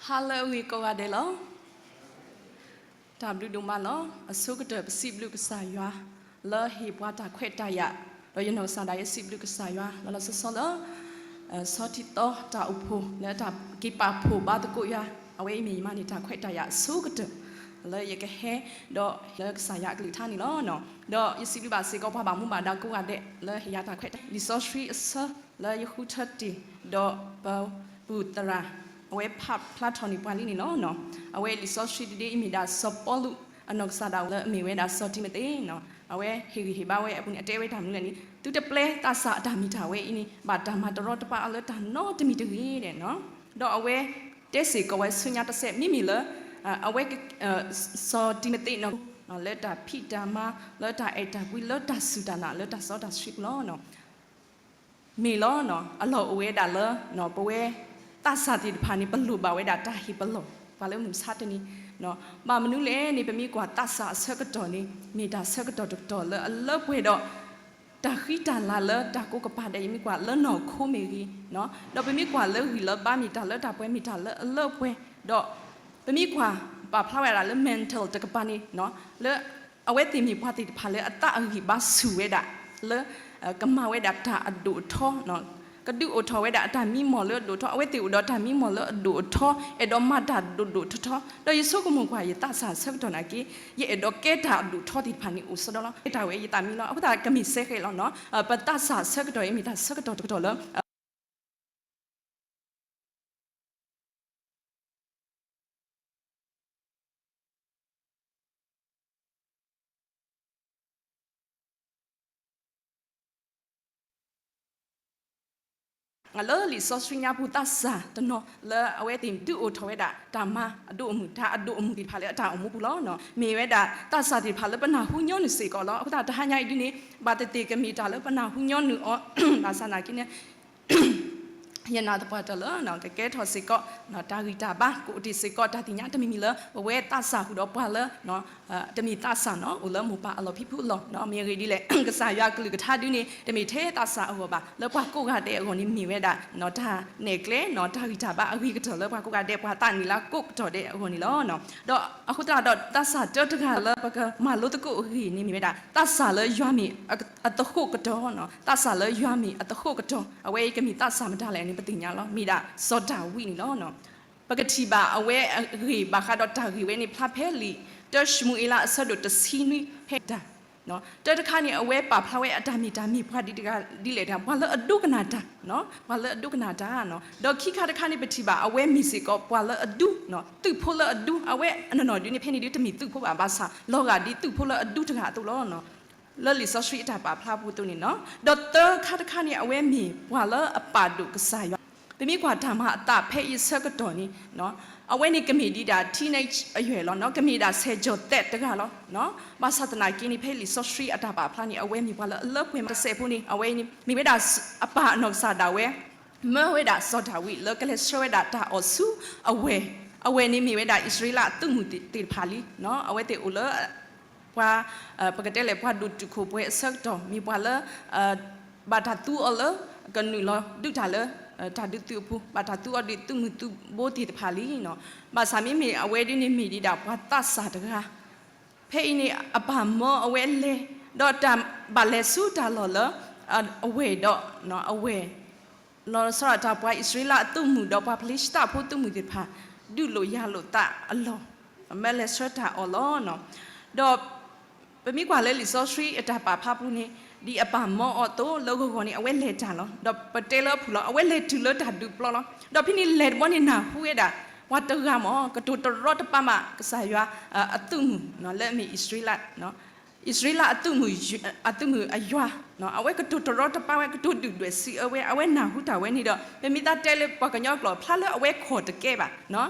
ဟါလၢအဂ့ၤကိးဂၤဒဲးလီၤ. တၢ်ဘျုးဒိၣ်မးလီၤ. အဆိကတၢၢ်ပစံးဘျုးကစၢ်ယွၤ လၢဟ့ၣ်ပှၤတၢ်ခွဲးတၢ်ယာ်, ဒီးယနီၢ်ကစၢ်ဒၣ်ယဲစံးဘျုးကစၢ်ယွၤ လီၤလီၤဆီဆီလၢ ဆီထံသီတၢ်အိၣ်ဖှိၣ် လၢတၢ်က့ၤပာ်ဖှိၣ်ဘါသကိးယွၤ, အဝဲအံၤမ့ၢ်ယမၤန့ၢ်တၢ်ခွဲးတၢ်ယာ်အဆိကတၢၢ် လၢယကဟဲ ဒီးလၢကစၢ်ယွၤအကလုၢ်ကထါန့ၣ်လီၤ. ဒီးယစံးဘျုးဘၣ်စ့ၢ်ကီးပှၤဘၣ်မူဘၣ်ဒါကိးဂၤဒဲး လၢဟ့ၣ်ယၤတၢ်ခွဲးတၢ်ယာ် လံာ်စီဆှံအဆၢ လၢယဃုထၢတ့ၢ် ဒီးပပုၢ်သရၣ် အဝဲဖးဖျါထီၣ်န့ၢ်ပှၤလံန့ၣ်လီၤ. အဝဲလံာ်စီဆှံတဒ့အံၤမ့ၢ်ဒၣ်စီၤပီလူး အနီၢ်ကစၢ်ဒၣ်ဝဲလၢအမ့ၢ်ဝဲဒၣ်စီၤတံၤမသ့း, အဝဲဟ့ၣ်ဂံၢ်ဟ့ၣ်ဘါဝဲအပူၤန့ၣ် အတဲဝဲတၢ်မနုၤလဲၣ်န့ၣ် သုတပျဲသးစၢ်အတၢ်မ့ၢ်တၢ်ဝဲအံၤန့ၣ် ဘၣ်တၢ်မၤတရီတပါအီၤလၢတၢ်နီတမံၤတဂ့ၤဒဲး, ဒီးအဝဲတဲစ့ၢ်ကီးဝဲဆူညါတစဲး မ့မ့ၢ်လၢ အဝဲ စီၤတံၤမသ့းန့ၣ် လၢတၢ်ဖံးတၢ်မၤ လၢတၢ်အဲၣ်တၢ်ကွံ လၢတၢ်စူၢ်တၢ်နာ် လၢတၢ်စီတၢ်ဆှံပူၤလီၤ. မ့ၢ်လီၤ, အလီၢ်အိၣ်ဝဲဒၣ်လၢ ပဝဲသးစၢ်သ့ၣ်တဖၣ်န့ၣ် ပလိၣ်ဘၣ်ဝဲဒၣ်တၢ်ဟ့ၣ်ပလီၢ် ပှၤလၢမုၢ်မဆါတနံၤ, ဘၣ်မနုၤလဲၣ်န့ၣ် ပမ့ၢ်ကွၢ်သးစၢ်အဆၢကတီၢ်န့ၣ် မ့ၢ်တၢ်ဆၢကတီၢ်တကတီၢ်လၢအလၢပှဲၤဒီး တၢ်ဃံတၢ်လၤလၢတၢ်ကိးကပၤဒဲးအံၤ မ့ၢ်ကွၢ်လၢနီၢ်ခိမ့ၢ်ဂ့ၤ, ဒီးပမ့ၢ်ကွၢ်လၢဂံၢ်လၢဘါမ့ၢ်တၢ်လၢတၢ်ပှဲၤ မ့ၢ်တၢ်လၢအလၢပှဲၤ, ဒီးပမ့ၢ်ကွၢ်ပာ်ဖျါဝဲဒၣ်လၢ mental တကပၤန့ၣ် လၢအဝဲသ့ၣ်မ့ၢ်ပှၤသ့ၣ်တဖၣ်လၢအသးအဂံၢ်ဘါဆူၣ်ဝဲဒၣ် လၢ ကမၤဝဲဒၣ်တၢ်အဒိၣ်အထီ ကဒုးအိၣ်ထီၣ်ဝဲဒၣ်အတၢ်မံမီၢ်လၢအဒိၣ်အထီ အဝဲသ့ၣ်အိၣ်ဒီးတၢ်မံမီၢ်လၢအဒိၣ်အထီ အဲၣ်ဒိးမၤတၢ်ဒိၣ်ဒိၣ်ထီထီ ဒီးယဆိကမိၣ်ကွၢ်ယသးစၢ်ဆၢကတီၢ်နာ်က့ ယအဲၣ်ဒိးကဲတၢ်အဒိၣ်ထီသ့ၣ်တဖၣ်န့ၣ်အိၣ်စီဒီလီၤ. ကဲတၢ်ဝဲယသးမံလီၤ. အဃိသတးကမ့ၢ်စဲဃဲးလီၤ. ပသးစၢ်ဆၢကတီၢ်အံၤမ့ၢ်တၢ်ဆၢကတီၢ်တကတီၢ်လၢ လၢလံာ်စီဆှံညါပူၤသးစၢ်တနီၤ လၢအဝဲသ့ၣ်ဒုးအိၣ်ထီၣ်ဝဲဒၣ်တၢ်မၤအဒိၣ်အမုၢ် တၢ်အဒိၣ်အမုၢ်သ့ၣ်တဖၣ်လၢအတၢ်အိၣ်မူပူၤလီၤ. မ့ၢ်ဝဲဒၣ်သးစၢ်သ့ၣ်တဖၣ်လၢပနၢ်ဟူညီနုၢ်စ့ၢ်ကီးလီၤ. အဃိသတးတဟါညါအံၤဒ်န့ၣ် ဘၣ်သ့ၣ်သ့ၣ်ကမ့ၢ်တၢ်လၢပနၢ်ဟူညီနုၢ်အီၤ ဘၣ်ဆၣ်နာ်က့န့ၣ် ယနာ်သပှၢ်တၢၢ်လၢ ကကဲထီၣ်စ့ၢ်ကီး တၢ်ဂံၢ်တၢ်ဘါ ကအိၣ်တ့ၢ်စ့ၢ်ကီးတၢ်သ့ၣ်ညါတမံၤမံၤလၢ ပဝဲသးစၢ်ဃုာ်ဒီးပှၤလၢ တမ့ၢ်သးစၢ်နီၤ အိၣ်လၢမိၢ်ပၢ်အလီၢ်ဖံဖုအလီၢ် မ့ၢ်အဂ့ၢ်ဒ်လဲၣ် ကစၢ်ယွၤကလုၢ်ကထါဒုန့ၣ် တမ့ၢ်ထဲသးစၢ်အဂီၢ်ဘၣ် လၢပှၤကိးဂၤဒဲးအဂီၢ်န့ၣ်မ့ၢ်ဝဲဒၣ် တၢ်နဲၣ်ကျဲ တၢ်ဂံၢ်တၢ်ဘါအဂ့ၤကတၢၢ်လၢပှၤကိးဂၤဒဲး ပှၤသးနံၣ်လၢကိးကတီၢ်ဒဲးအဂီၢ်န့ၣ်လီၤ. ဒီးအဃိသတးဒီး သးစၢ်တၢတဂၤလၢပကမၤလိသကိးအဂ့ၢ်န့ၣ်မ့ၢ်ဝဲဒၣ် သးစၢ်လၢယွၤမ့ၢ်အသဃိးကတီၢ် သးစၢ်လၢယွၤမ့ၢ်အသဃိးကတီၢ် အဝဲအံၤကမ့ၢ်သးစၢ်မတၤလဲၣ်န့ၣ် ပသ့ၣ်ညါလီၤ မ့ၢ်ဒၣ်စီၤဒၤဝံးန့ၣ်လီၤ. ပကထံၣ်ဘၣ်အဝဲအဂ့ၢ်ဘၣ်ဃးဒီးတၢ်ဂ့ၢ်ဝဲန့ၣ် ဖျါဖဲလံာ် တၢၡမူၤအ့လးအဆၢဒိၣ်တဆံနွံဖဲတၢ် တၢတခါန့ၣ် အဝဲပာ်ဖျါဝဲအတၢ်မ့ၢ်တၢ်မ့ၢ်ပှၤဒ်တဂၤဒ်လဲၣ်တဂၤ ပှၤလၢအဒိကနၣ်တၢ် ပှၤလၢအဒိကနၣ်တၢ် ဒီးခံခါတခါန့ၣ် ပထံၣ်ဘၣ်အဝဲမ့ၢ်စ့ၢ်ကီး ပှၤလၢအဒူ သုးဖိလၢအဒူ အဝဲအနီၢ်နီၢ်ဒ်န့ၣ် ဖဲန့ၣ်ဒ်တမ့ၢ်သုးဖိဘၣ် ဘၣ်ဆၣ် လီၤဂာ်ဒ်သုးဖိလၢအဒူတဂၤအသိးလီၤ. လၢလံာ်စီဆှံအတၢ်ပာ်ဖျါပူၤအသိးန့ၣ်နီၤ ဒီးသၢခါတခါန့ၣ် အဝဲမ့ၢ်ပှၤလၢအပာ်ဒိၣ်ကစၢ်ယွၤ ပမ့ၢ်ကွၢ်တၢ်မၤအသးဖဲအံၤဆၢကတီၢ်န့ၣ် အဝဲန့ၣ်ကမ့ၢ်ဒ်ဒၣ် teenage အရွယ်လီၤနီၤ ကမ့ၢ်ဒၣ်ဆယ်ကျော်သက်တဂၤလီၤ. ဘၣ်ဆၣ်သနာ်က့န့ၣ် ဖဲလံာ်စီဆှံအတၢ်ပာ်ဖျါန့ၣ် အဝဲမ့ၢ်ပှၤလၢအလၢပှဲၤမးတစဲးဖိန့ၣ် အဝဲအံၤန့ၣ် မ့ၢ်ဝဲဒၣ်အပၢ်အနီၢ်ကစၢ်ဒၣ်ဝဲ မၢဝဲဒၣ်စီၤဒၤဝံးလၢကလဲၤဆှၢဝဲဒၣ်တၢ်အီၣ်ဆူအဝဲၢ်, အဝဲၢ်န့ၣ်မ့ၢ်ဝဲဒၣ်အံၣ်စရ့လးအသုးမုၢ်သ့ၣ်တဖၣ်လံ. အဝဲသ့ၣ်အိၣ်လၢ ပှၤ ပကတဲလဲၣ် ပှၤဒိၣ်တုာ်ခိၣ်ပှဲၤအဆၢကတီၢ် မ့ၢ်ပှၤလၢ ဘၣ်တၢ်သူအီၤလၢ ကနုာ်လီၤဒုးတၢ်လၢ တၢ်ဒုးသုးအပူၤ ဘၣ်တၢ်သူအီၤဒ်သုးမုၢ်သုးဘိသ့ၣ်တဖၣ်လံ. ဘၣ်ဆၣ်မ့မ့ၢ်အဝဲဒ်န့ၣ်မ့ၢ်ဒ်ဒၣ်ပှၤသးစၢ်တဂၤ ဖဲအံၤန့ၣ် အပၢ်မၢအဝဲလဲၤ ဒီးတၢ်ဘၣ်လဲၤဆူတၢ်လီၢ်လၢ အဝဲၢ်ဒီး အဝဲၢ် လီၤဆီဒၣ်တၢ်ပှၤအံၣ်စရ့လးအသုးမုၢ်ဒီးပှၤဖလံၡတၢ်ဖိသုးမုၢ်သ့ၣ်တဖၣ် ဒုးလိာ်ယၤလိာ်သးအလီၢ် မၢလဲၤဆှၢတၢ်အီၣ်လီၤ. ဒီး ပမ့ၢ်ကွၢ်လၢလံာ်စီဆှံအတၢ်ပာ်ဖျါပူၤန့ၣ် ဒ်အပၢ်မၢအီၤအသိးလၢဂီၤဂီၤန့ၣ် အဝဲလဲၤတၢ်လီၤ. ဒီးပတဲလၢအဖုၣ်လီၤ အဝဲလဲၤတုၤလၢတၢ်ဒုးပျီလီၤ. ဒီးဖဲန့ၣ်လဲၤတဘျီန့ၣ်နၢ်ဟူဝဲဒၣ် ပှၤတဂၤမ့ၢ် ကတိၤတရီတပါမးကစၢ်ယွၤ အသုးမုၢ် လၢအမ့ၢ်အံၣ်စရ့လး အံၣ်စရ့လးအသုးမုၢ် အသုးမုၢ်အယွၤ အဝဲကတိၤတရီတပါဝဲ ကတိၤဒုၣ်ဒွဲၣ်စံးအၢဝဲ အဝဲနၢ်ဟူတၢ်ဝဲန့ၣ်ဒီး ပမ့ၢ်သးတဲလၢပှၤကညီကျိာ် ဖျါလၢအဝဲခီၣ်တကဲဘၣ်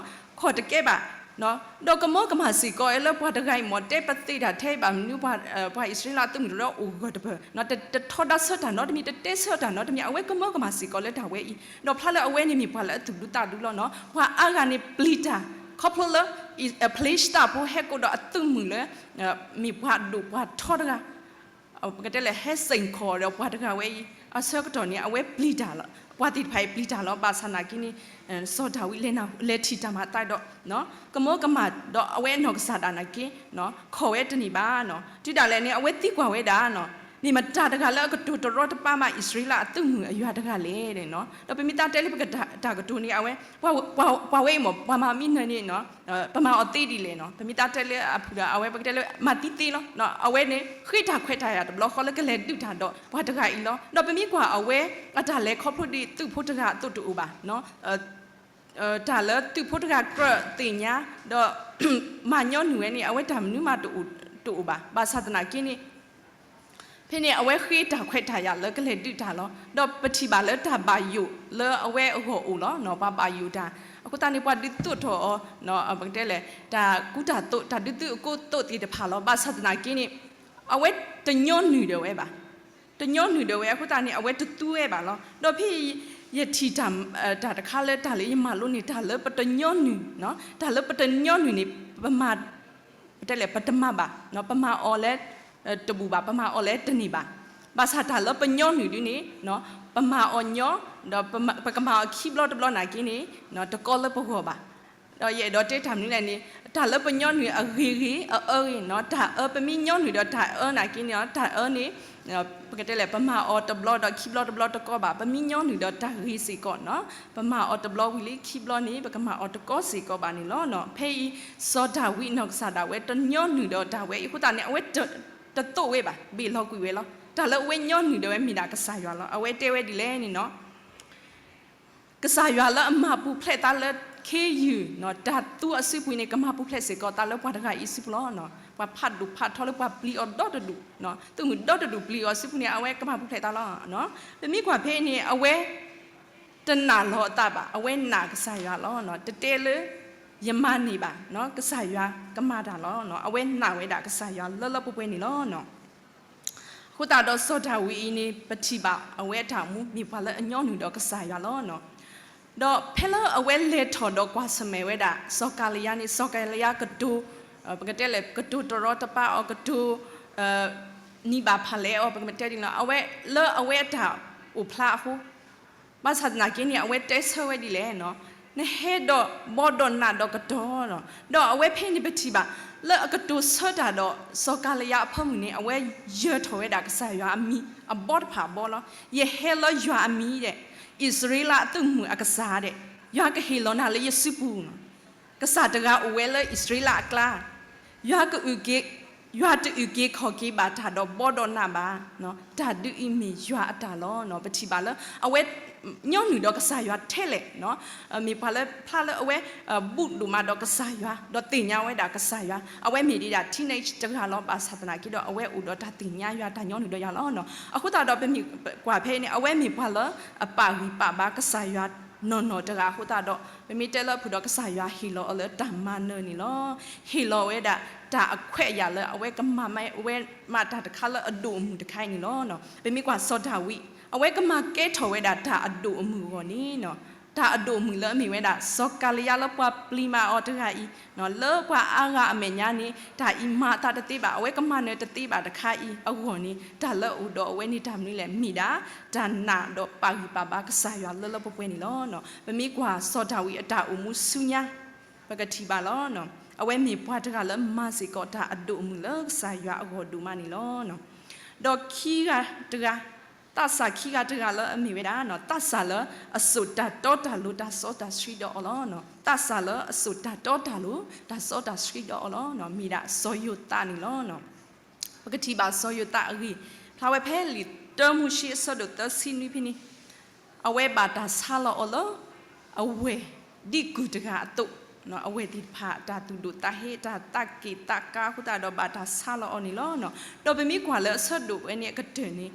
ခီၣ်တကဲဘၣ် ဒီးကမၢကမၣ်စ့ၢ်ကီးလၢပှၤတဂၤအံၤမ့ၢ် တဲပသ့တၢ်ထဲဘၣ်မနုၤ ပှၤအံၣ်စရ့လးအသုးမုၢ်တရီအိၣ်ဂၢၢ်တပၢၢ် တထီဒါဆၢတၢ်နီတမံၤ တတဲဆၢတၢ်နီတမံၤ အဝဲကမၢကမၣ်စ့ၢ်ကီးလၢတၢ်ဝဲအံၤ ဒီးဖျါလၢအဝဲန့ၣ်မ့ၢ်ပှၤလၢအသူၣ်ဒူသးဒူလီၤနီၤ ပှၤအါဂၤန့ၣ်ပျံၤတၢ် ခီဖျိလၢ ဖလံၡတၢ်ဖိဟဲကိးဒီးအသုးမုၢ်လၢ မ့ၢ်ပှၤဒိၣ်ပှၤထီတဂၤ ပကတဲလၢဟဲစိန်ခေါ်ဒီးပှၤတဂၤဝဲအံၤ အဆၢကတီၢ်န့ၣ် အဝဲပျံၤတၢ်လီၤ, ပှၤသ့ၣ်တဖၣ်အံၤပျံၤတၢ်လီၤ. ဘၣ်ဆၣ်သနာ်က့န့ၣ် စီၤဒၤဝံးလဲၤထံၣ်တၢ်မၤအသးဒီး ကမၢကမၣ်ဒီးအဝဲအနီၢ်ကစၢ်ဒၣ်နာ်က့ ခိးဝဲတန့ၢ်ဘၣ်နီၤ. တုၤဒၣ်လဲာ်န့ၣ် အဝဲသံကွၢ်ဝဲဒၣ်နီၤ, မ့ၢ်မတၤတဂၤလၢအကတိၤတရီတပါမး အံၣ်စရ့လးအသုးမုၢ်အယွၤတဂၤလဲၣ်နီၤ. ဒီးပမ့ၢ်သးတဲလၢပကတၢ်ကတိၤန့ၣ် အဝဲ ပှၤဝဲအံၤမ့ၢ် ပှၤမၤမံနၢၤန့ၣ်နီၤ ပမၤအီၤသ့ဒ်လဲၣ်နီၤ. ပမ့ၢ်သးတဲလၢအဖုၣ်ဒီး အဝဲပကတဲလၢမၤသံသ့လီၤ. အဝဲန့ၣ် ဃ့တၢ်ခွဲးတၢ်ယာ်တဘျီဃီလၢကလဲၤဒုးတၢ်ဒီးပှၤတဂၤအံၤလီၤ. ဒီးပမ့ၢ်ကွၢ်အဝဲအတၢ်လဲၤခီဖျိဒ်သုးဖိတဂၤအသိးတအိၣ်ဘၣ် တၢ်လၢသုးဖိတဂၤကြၢးသ့ၣ်ညါ ဒီးမၤညီနုၢ်ဝဲန့ၣ် အဝဲတၢ်မနုၤမးတအိၣ်ဘၣ်. ဘၣ်ဆၣ်သနာ်က့န့ၣ် ဖဲန့ၣ် အဝဲဃ့တၢ်ခွဲးတၢ်ယာ်လၢကလဲၤဒုးတၢ်လီၤ. ဒီးပထံၣ်ဘၣ်လၢတၢ်ဘၣ်ယိၣ်လၢအဝဲအဂီၢ်အိၣ်လီၤ. ပှၤဘၣ်ယိၣ်တၢ် အဃိသတးန့ၣ် ပှၤဒုးသိးထီၣ်အီၤ ပကတဲလဲၣ် တၢ်ကူတၢ်သိး တၢ်ဒုးသုးအကိးသိးသ့ၣ်တဖၣ်လီၤ. ဘၣ်ဆၣ်သနာ်က့န့ၣ် အဝဲတညီနုၢ်ဒီးဝဲဘၣ်. တညီနုၢ်ဒီးဝဲအဃိသတးန့ၣ် အဝဲတသူဝဲဘၣ်လီၤ. ဒီးဖဲယထံၣ်တၢ်တခါလၢတၢ်လၢယမၤလိန့ၣ် တၢ်လၢပတညီနုၢ် တၢ်လၢပတညီနုၢ်န့ၣ် ပမၤ ပတဲလဲၣ် ပတမၤဘၣ်, ပမၤအီၤလၢတဘူၣ်ဘၣ်, ပမၤအီၤလၢတန့ၢ်ဘၣ်. ဘၣ်ဆၣ်တၢ်လၢပညီနုၢ်ဒုန့ၣ် ပမၤအီၤညီ ဒီးပကမၤအီၤခံဘျီတဘျီနာ်က့န့ၣ် တကီလၢပဂီၢ်ဘၣ်. ဒီးယအဲၣ်ဒိးတဲတၢ်မနုၤလဲၣ်န့ၣ် တၢ်လၢပညီနုၢ်အဂ့ၤဂ့ၤ အအၢဂ့ၤနီၤ တၢ်အၢ ပမ့ၢ်ညီနုၢ်ဒီးတၢ်အၢနာ်က့န့ၣ် တၢ်အၢန့ၣ် ပကတဲလဲၣ် ပမၤအီၤတဘျီဒီးခံဘျီတဘျီတကီဘၣ်. ပမ့ၢ်ညီနုၢ်ဒီးတၢ်ဂ့ၤစ့ၢ်ကီးနီၤ ပမၤအီၤတဘျီဝံၤလံခံဘျီန့ၣ် ပကမၤအီၤတကီစ့ၢ်ကီးဘၣ်န့ၣ်လီၤ. ဖဲအံၤ စီၤဒၤဝံးအနီၢ်ကစၢ်ဒၣ်ဝဲ တညီနုၢ်ဒီးတၢ်ဝဲအံၤအဃိသတးန့ၣ် အဝဲတသိးဝဲဘၣ် ဘ့ၣ်လီၤကွံာ်ဝဲလီၤ. တၢ်လၢအဝဲညီနုၢ်ဒီးဝဲမ့ၢ်ဒၣ်ကစၢ်ယွၤလီၤ. အဝဲတဲဝဲဒ်လဲၣ်န့ၣ်နီၤ ကစၢ်ယွၤလၢအမၤပူၤဖျဲးသးလၢခ့ယုၢ် တၢ်သူအစုပူၤန့ၣ် ကမၤပူၤဖျဲးစ့ၢ်ကီးသးလၢပှၤတဂၤအံၤအစုပူၤလီၤ. ပှၤဖးဒိၣ်ဖးထီလၢပှၤပျံၤအီၤဒီတဒူၣ် သုးမုၢ်ဒီတဒူၣ်ပျံၤအီၤအစုပူၤန့ၣ် အဝဲကမၤပူၤဖျဲးသးလီၤ. ပမ့ၢ်ကွၢ်ဖဲအံၤန့ၣ် အဝဲတနာ်လီၤအသးဘၣ်, အဝဲနာ်ကစၢ်ယွၤလီၤ. တတဲလၢ ယမၤန့ၢ်ဘၣ်, ကစၢ်ယွၤကမၤတၢ်လီၤ. အဝဲနာ်ဝဲဒၣ်ကစၢ်ယွၤလၢလၢပှဲၤပှဲၤန့ၣ်လီၤ. အဃိသတးဒီးစီၤဒၤဝံးအံၤန့ၣ် ပထံၣ်ဘၣ်အဝဲအတၢ်အိၣ်မူ မ့ၢ်ပှၤလၢအညီနုၢ်ဒီးကစၢ်ယွၤလီၤ. ဒီးဖဲလၢအဝဲလဲၤထီၣ်ဒီးကွၢ်ဆၢၣ်မဲာ်ဝဲဒၣ် စီၤကၤလံယါန့ၣ် စီၤကၤလံယါကတိၤ ပကတဲလဲၣ် ကတိၤတရီတပါအီၤ ကတိၤ နံၤဘၣ်ဖၣ်လဲအီၤ ပကတဲဒ်န့ၣ် အဝဲလၢအဝဲအတၢ်အိၣ်ဖျါအဃိ ဘၣ်ဆၣ်သနာ်က့န့ၣ် အဝဲတဲဆၢဝဲဒ်လဲၣ်နီၤ, နဟဲဒီးဘီဒီးနးဒီးကတီၤနီၤ, ဒီးအဝဲဖဲန့ၣ်ပထံၣ်ဘၣ် လၢအကတိၤဆၢတၢ်ဒီး စီၤကၤလံယါအဖၢမုၢ်န့ၣ် အဝဲယၢၤထီၣ်ဝဲဒၣ်ကစၢ်ယွၤအမံၤ အဘီတဖၣ်အဘီလီၤ. ယဟဲလၢယွၤအမံၤဒီး အံၣ်စရ့လးအသုးမုၢ်အကစၢ်ဒီး ယွၤကဟ့ၣ်လီၤနၤလၢယစုပူၤနီၤ. ကစၢ်တဂၤအိၣ်ဝဲလၢအံၣ်စရ့လးအကျါ, ယွၤကအုၣ်က့ၤ ယွၤတအုၣ်က့ၤခီၣ်က့ၤဘၣ်တၢ်ဒီးဘီဒီးနးဘၣ်, တၢ်ဒုးအံၤမ့ၢ်ယွၤအတၢ်လီၤ. ပထံၣ်ဘၣ်လၢ အဝဲညီနုၢ်ဒီးကစၢ်ယွၤထဲလဲၣ်, မ့ၢ်ပှၤလၢဖျါလၢအဝဲ ဘူးဒိၣ်မးဒီးကစၢ်ယွၤ ဒီးသ့ၣ်ညါဝဲဒၣ်ကစၢ်ယွၤ, အဝဲမ့ၢ်ဒံးဒၣ် teenage တဂၤလီၤ. ဘၣ်ဆၣ်သနာ်က့ဒီး အဝဲအိၣ်ဒီးတၢ်သ့ၣ်ညါယွၤ တၢ်ညီနုၢ်ဒီးယွၤလီၤ. အဃိသတးဒီး ပမ့ၢ်ကွၢ်ဖဲအံၤန့ၣ် အဝဲမ့ၢ်ပှၤလၢအပာ်ဂံၢ်ပာ်ဘါကစၢ်ယွၤနီၢ်နီၢ်တဂၤအဃိသတးဒီး ပမ့ၢ်တဲလၢအပူၤဒီး ကစၢ်ယွၤဟ့ၣ်လီၤအီၤလၢတၢ်မၤနၢၤန့ၣ်လီၤ. ဟ့ၣ်လီၤဝဲဒၣ်တၢ်အခွဲးအယာ်လၢအဝဲကမၤဝဲမးတၢ်တခါလၢအဒိၣ်အမုၢ်တခါအံၤန့ၣ်လီၤ. ပမ့ၢ်ကွၢ်စီၤဒၤဝံး အဝဲကမၤကဲထီၣ်ဝဲဒၣ်တၢ်အဒိၣ်အမုၢ်အဂီၢ်န့ၣ် တၢ်အဒိၣ်အမုၢ်လၢအမ့ၢ်ဝဲဒၣ် စီၤကၤလံယါလၢပှၤပျံၤမၤအီၤတဂၤအံၤ လၢပှၤအါဂၤအမဲာ်ညါန့ၣ် တၢ်အံၤမၤအသးတသ့ဘၣ် အဝဲကမၤနၢၤတသ့ဘၣ်တခါအံၤအဂီၢ်န့ၣ် တၢ်လၢအအိၣ်ဒီးအဝဲန့ၣ်တၢ်မနုၤလဲၣ် မ့ၢ်ဒၣ် တၢ်နာ်ဒီးပာ်ဂံၢ်ပာ်ဘါကစၢ်ယွၤလၢလၢပှဲၤပှဲၤန့ၣ်လီၤ. ပမ့ၢ်ကွၢ်စီၤဒၤဝံးအတၢ်အိၣ်မူဆူညါ ပကထံၣ်ဘၣ်လီၤ. အဝဲမ့ၢ်ပှၤတဂၤလၢမၤစ့ၢ်ကီးတၢ်အဒိၣ်အမုၢ်လၢကစၢ်ယွၤအဂီၢ်ဒိၣ်မးန့ၣ်လီၤ. ဒီးခံဂၤတဂၤ သးစၢ်ခံဂၤတဂၤလၢအမ့ၢ်ဝဲဒၣ် သးစၢ်လၢအစိာ်တၢ်တီတၢ်လိၤတၢ်စီတၢ်ဆှံဒီးအီၤလီၤ. သးစၢ်လၢအစိာ်တၢ်တီတၢ်လိၤ တၢ်စီတၢ်ဆှံဒီးအီၤလီၤ. မ့ၢ်ဒၣ်စီၤယိၤသးန့ၣ်လီၤ. ပကထံၣ်ဘၣ်စီၤယိၤသးအဂ့ၢ် ဖျါဝဲဖဲလံာ်တၢမိၤၡ့အဆၢဒိၣ်သၢဆံနွံဖဲန့ၣ် အဝဲဘၣ်တၢ်ဆါလီၤအီၤလၢ အဝဲၢ်ဒံးကုၢ်တဂၤအသိး, အဝဲၢ်သ့ၣ်တဖၣ် တၢ်သူၣ်ဒိၣ်သးဟ့ တၢ်သးက့ၣ်သးကါအဃိသတးဒီး ဘၣ်တၢ်ဆါလီၤအီၤန့ၣ်လီၤ. ဒီးပမ့ၢ်ကွၢ်လၢအဆၢဒိၣ်ဝဲန့ၣ်အကတၢၢ်န့ၣ်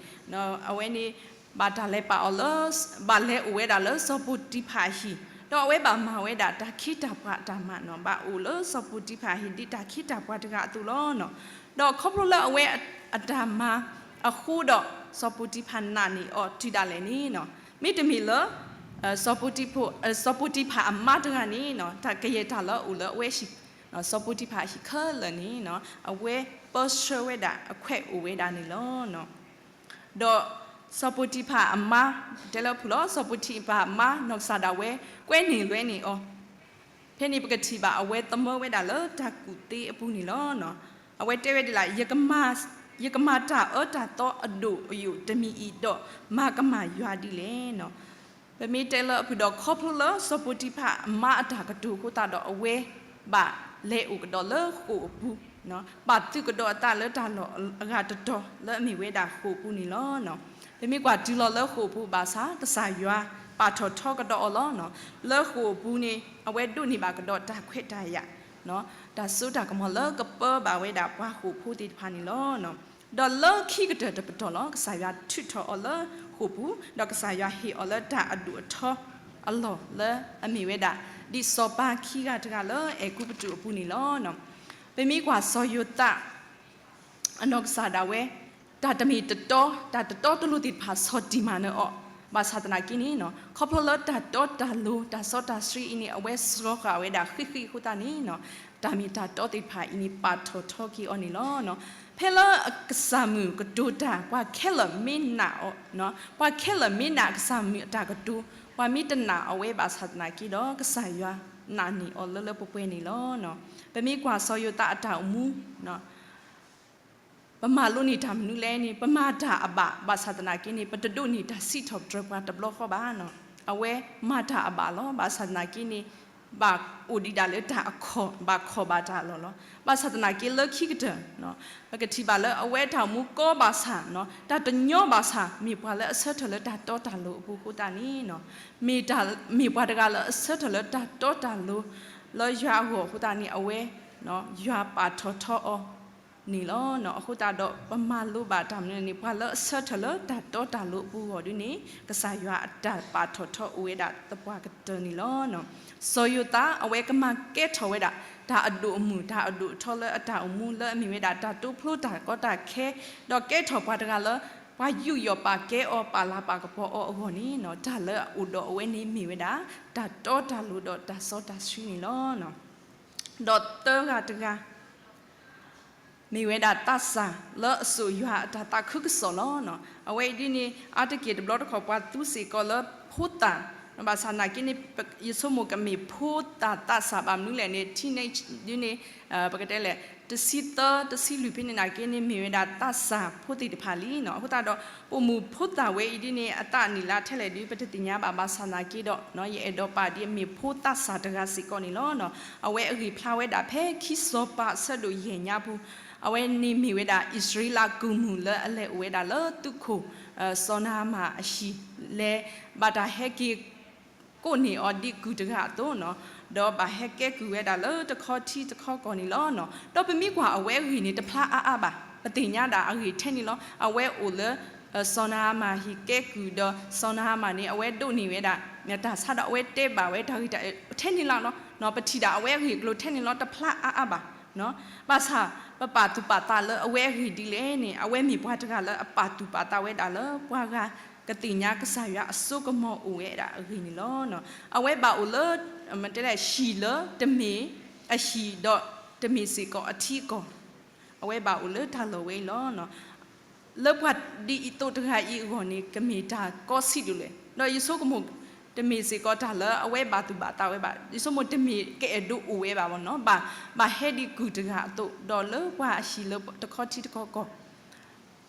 အဝဲန့ၣ် ဘၣ်တၢ်လဲၤပာ်အီၤလၢ ဘၣ်လဲၤအိၣ်ဝဲဒၣ်လၢစီၤပီတံဖၣ်အဟံၣ်, ဒီးအဝဲဘၣ်မၤဝဲဒၣ်တၢ်ခ့တၢ်ပှၤအတၢ်မၤနီၤ, ဘၣ်အိၣ်လၢစီၤပီတံဖၣ်အဟံၣ် ဒ်တၢ်ခ့တၢ်ပှၤတဂၤအသိးလီၤ. ဒီးခီဖျိလၢအဝဲအတၢ်မၤအဃိဒီး စီၤပီတံဖၣ်နာ်န့ၢ်အီၤတုၤဒၣ်လဲာ်န့ၣ်, မ့တမ့ၢ်လၢ စီၤပီတံဖၣ် စီၤပီတံဖၣ်အမါတဂၤန့ၣ် တၢ်ကယဲၢ်တၢ်လၢအအိၣ်လၢအဝဲဟံၣ် စီၤပီတံဖၣ်အဟံၣ်ခဲလၢာ်န့ၣ် အဝဲပၢဆှၢဝဲဒၣ်အခွဲးအိၣ်ဝဲဒၣ်န့ၣ်လီၤ. ဒီး စီၤပီတံဖၤအမါ, တဲလၢအဖုၣ်လီၤ, စီၤပီတံဖၤအမါ နီၢ်ကစၢ်ဒၣ်ဝဲ ကွဲန့ၢ်လွဲန့ၢ်အီၤ, ဖဲန့ၣ်ပကထံၣ်ဘၣ်အဝဲသမၢဝဲဒၣ်လၢတၢ်ကူၣ်သ့အပူၤန့ၣ်လီၤ. အဝဲတဲဝဲဒ်လဲၣ်, ယကမၤတၢ်အၢတၢ်သီအဒိၣ်အယိာ်တမံၤအံၤဒီး မၤကမၣ်ယွၤဒ်လဲၣ်. ပမ့ၢ်တဲလၢအဖုၣ်ဒီး ခီဖျိလၢစီၤပီတံဖၤအမါအတၢ်ကတိၤအဃိသတးဒီး အဝဲဘၣ်လဲၤအိၣ်ကဒီးလၢဃိာ်အပူၤ, ဘၣ်သုးကဒီးအသးလၢတၢ်လီၢ်အဂၤတတီၤလၢအမ့ၢ်ဝဲဒၣ်ဃိာ်အပူၤန့ၣ်လီၤ. ပမ့ၢ်ကွၢ်တုၤလီၤလၢဃိာ်အပူၤဘၣ်ဆၣ် ကစၢ်ယွၤပာ်ထီၣ်ထီကဒီးအီၤလီၤ. လၢဃိာ်အပူၤန့ၣ် အဝဲဒိးန့ၢ်ဘၣ်ကဒီးတၢ်ခွဲးတၢ်ယာ်, တၢ်စိတၢ်ကမီၤလၢကပၢဘၣ်ဝဲဒၣ်ပှၤဃိာ်ဖိသ့ၣ်တဖၣ်န့ၣ်လီၤ. ဒီးလၢခံကတၢၢ်တပတီၢ်လီၤ ကစၢ်ယွၤထုးထီၣ်အီၤလၢဃိာ်ပူၤ, ဒီးကစၢ်ယွၤဟ့ၣ်အီၤလၢတၢ်အဒိၣ်အထီအလီၢ်လၢအမ့ၢ်ဝဲဒၣ် ဒ်စီၤပၤခံဂၤတဂၤလၢအဲၤကူပတူးအပူၤန့ၣ်လီၤ. ပမ့ၢ်ကွၢ်စီၤယိၤသး အနီၢ်ကစၢ်ဒၣ်ဝဲ တၢ်တမ့ၢ်တတီ, တၢ်တတီတလိၤသ့ၣ်တဖၣ်ဆီၣ်တံၢ်မၤနၢၤအီၤ, ဘၣ်ဆၣ်သနာ်က့န့ၣ် ခီဖျိလၢတၢ်တီတၢ်လိၤ တၢ်စီတၢ်ဆှံအံၤန့ၣ် အဝဲစှီၤဃာ်ဝဲဒၣ်ဃံးဃံးအဃိသတးန့ၣ် တၢ်မ့ၢ်တၢ်တီသ့ၣ်တဖၣ်အံၤန့ၣ် ပာ်ထီၣ်ထီက့ၤအီၤန့ၣ်လီၤ. ဖဲလၢအကစၢ်မုၣ်ကတိၤတၢ် ပှၤခဲလၢာ်မ့ၢ်နာ်အီၤ, ပှၤခဲလၢာ်မ့ၢ်နာ်အကစၢ်မုၣ်အတၢ်ကတိၤ, ပှၤမ့ၢ်တနာ်အဝဲဘၣ်ဆၣ်သနာ်က့ဒီး ကစၢ်ယွၤနာ်န့ၢ်အီၤလၢလၢပှဲၤပှဲၤန့ၣ်လီၤ. ပမ့ၢ်ကွၢ်စီၤယိၤသးအတၢ်အိၣ်မူ ပမၤလိန့ၢ်တၢ်မနုၤလဲၣ်န့ၣ် ပမၤတၢ်အဘၣ် ဘၣ်ဆၣ်သနာ်က့န့ၣ် ပတဒိးန့ၢ်တၢ်စံးထီၣ်ပတြၢၤပှၤတဘျီဃီဘၣ်. အဝဲမၤတၢ်အဘၣ်လီၤ. ဘၣ်ဆၣ်သနာ်က့န့ၣ် ဘၣ်အိၣ်ဒံးဒၣ်လၢတၢ်အခိၣ် ဘၣ်ခိၣ်ဘၣ်တၢ်အလီၢ်လီၤ. ဘၣ်ဆၣ်သနာ်က့လၢခံကတၢၢ် ပကထံၣ်ဘၣ်လၢအဝဲတၢ်အိၣ်မူကီဘၣ်ဆၣ် တၢ်တညီဘၣ်ဆၣ် မ့ၢ်ပှၤလၢအဆၢထၢၣ်လၢတၢ်တီတၢ်လိၤအပူၤအဃိသတးန့ၣ် မ့ၢ်ပှၤတဂၤလၢအဆၢထၢၣ်လၢတၢ်တီတၢ်လိၤ လၢယွၤအဂီၢ်အဃိသတးန့ၣ် အဝဲ ယွၤပာ်ထီၣ်ထီအီၤန့ၣ်လီၤ. အဃိသတးဒီး ပမၤလိဘၣ်တၢ်မနုၤန့ၣ် ပှၤလၢအဆၢထၢၣ်လၢတၢ်တီတၢ်လိၤအပူၤအဂီၢ်ဒ်န့ၣ် ကစၢ်ယွၤအတၢ်ပာ်ထီၣ်ထီအိၣ်ဝဲဒၣ်သပှၢ်ကတၢၢ်န့ၣ်လီၤ. စီၤယိၤသး အဝဲကမၤကဲထီၣ်ဝဲဒၣ် တၢ်အဒိၣ်အမုၢ် တၢ်အဒိၣ်အထီလၢအတၢ်အိၣ်မူလၢအမ့ၢ်ဝဲဒၣ် တၢ်တိဖျိတၢ်ကီတၢ်ခဲ ဒီးကဲထီၣ်ပှၤတဂၤလၢ ပှၤယူးယီၣ်ပာ်ကဲအီၤ ပာ်လၤပာ်ကပီၤအီၤအဂီၢ်န့ၣ် တၢ်လၢအအိၣ်ဒီးအဝဲန့ၣ်မ့ၢ်ဝဲဒၣ် တၢ်တီတၢ်လိၤဒီးတၢ်စီတၢ်ဆှံန့ၣ်လီၤ. ဒီးသၢဂၤတဂၤ မ့ၢ်ဝဲဒၣ်သးစၢ်လၢအစိာ်ယွၤအတၢ်သးခုကစီၣ်လီၤ. အဝဲအံၤဒ်န့ၣ် အါတက့ၢ်တဘျီတခီၣ်ပှၤသူစ့ၢ်ကီးလၢဖိသၣ်, ဘၣ်ဆၣ်သနာ်က့န့ၣ် ယဆိကမိၣ်ကမ့ၢ်ဖိသၣ်သးစၢ်ဘၣ်မနုၤလဲၣ်န့ၣ် teenage ဒ်န့ၣ် ပကတဲလဲၣ် တဆံသၢ တဆံလွံၢ်ဖဲန့ၣ်သနာ်က့န့ၣ် မ့ၢ်ဝဲဒၣ်သးစၢ်ဖိသ့ၣ်တဖၣ်လံ. အဃိသတးဒီး ပိာ်မုၣ်ဖိသၣ်ဝဲအံၤဒ်န့ၣ် အသးနံၣ်လါထဲလဲၣ်ဒုး ပတသ့ၣ်ညါဘၣ် ဘၣ်ဆၣ်သနာ်က့ဒီး ယအဲၣ်ဒိးပာ်ဒ်အမ့ၢ်ဖိသးစၢ်တဂၤစ့ၢ်ကီးန့ၣ်လီၤ. အဝဲအဂံၢ်ဖျါဝဲဒၣ်ဖဲခံစီၤပၤအဆၢဒိၣ်ယဲၢ်ညါပူၤ, အဝဲန့ၣ်မ့ၢ်ဝဲဒၣ်အံၣ်စရ့လးကုၢ်မုၢ်လၢအလဲၤအိၣ်ဝဲဒၣ်လၢသုးခိၣ် စီၤနၤအမၣ်အဟံၣ် လဲၤဘၣ်တၢ်ဟဲက့ၤ ကိးန့ၢ်အီၤဒ်ကုၢ်တဂၤအသိး, ဒီးဘၣ်ဟဲကဲကုၢ်ဝဲဒၣ်လၢတခီထံတခီကီၢ်န့ၣ်လီၤ. ဒီးပမ့ၢ်ကွၢ်အဝဲအဂ့ၢ်န့ၣ် တဖျါအါအါဘၣ်, ပသ့ၣ်ညါဒၣ်အဂ့ၢ်ထဲန့ၣ်လီၤ. အဝဲအိၣ်လၢ စီၤနၤအမၣ်ဟံၣ်ကဲကုၢ်ဒီး စီၤနၤအမၣ်န့ၣ် အဝဲဒိးန့ၢ်ဝဲဒၣ် တၢ်ဆါဒီးအဝဲတဲဘၣ်ဝဲတၢ်ဂ့ၢ်တၢ်အၢထဲန့ၣ်လီၤ. ပထံၣ်ဒၣ်အဝဲအဂ့ၢ်အကျိၤထဲန့ၣ်လီၤ, တဖျါအါအါဘၣ်. ဘၣ်ဆၣ် ပပာ်သူၣ်ပာ်သးလၢအဝဲအဂ့ၢ်ဒ်လဲၣ်န့ၣ် အဝဲမ့ၢ်ပှၤတဂၤလၢအပာ်သူၣ်ပာ်သးဝဲဒၣ်လၢပှၤဂၤကသ့ၣ်ညါကစၢ်ယွၤအစိကမီၤအိၣ်ဝဲဒၣ်အဂ့ၢ်န့ၣ်လီၤ. အဝဲဘၣ်အိၣ်လၢ တဲလဲၣ် ဟံၣ်လၢတမ့ၢ်အဟံၣ်ဒီး တမ့ၢ်စ့ၢ်ကီးအထံအကီၢ်, အဝဲဘၣ်အိၣ်လၢတၢ်လီၢ်ဝဲအံၤလီၤ. လၢပှၤဒ်အံၤသိးတဂၤအံၤအဂီၢ်န့ၣ် ကမ့ၢ်တၢ်ကီဆံးဒိၣ်လဲၣ်. ဒီးယဆိကမိၣ် တမ့ၢ်စ့ၢ်ကီးတၢ်လၢအဝဲဘၣ်သူၣ်ဘၣ်သးဝဲဘၣ်, ယဆိကမိၣ်တမ့ၢ်ကအဲၣ်ဒိးအိၣ်ဝဲဘၣ်ဘၣ်နီၤ, ဘၣ် ဘၣ်ဟဲဒ်ကုၢ်တဂၤအသိး ဒီးလၢပှၤအဟံၣ်လၢတခီထံတခီကီၢ်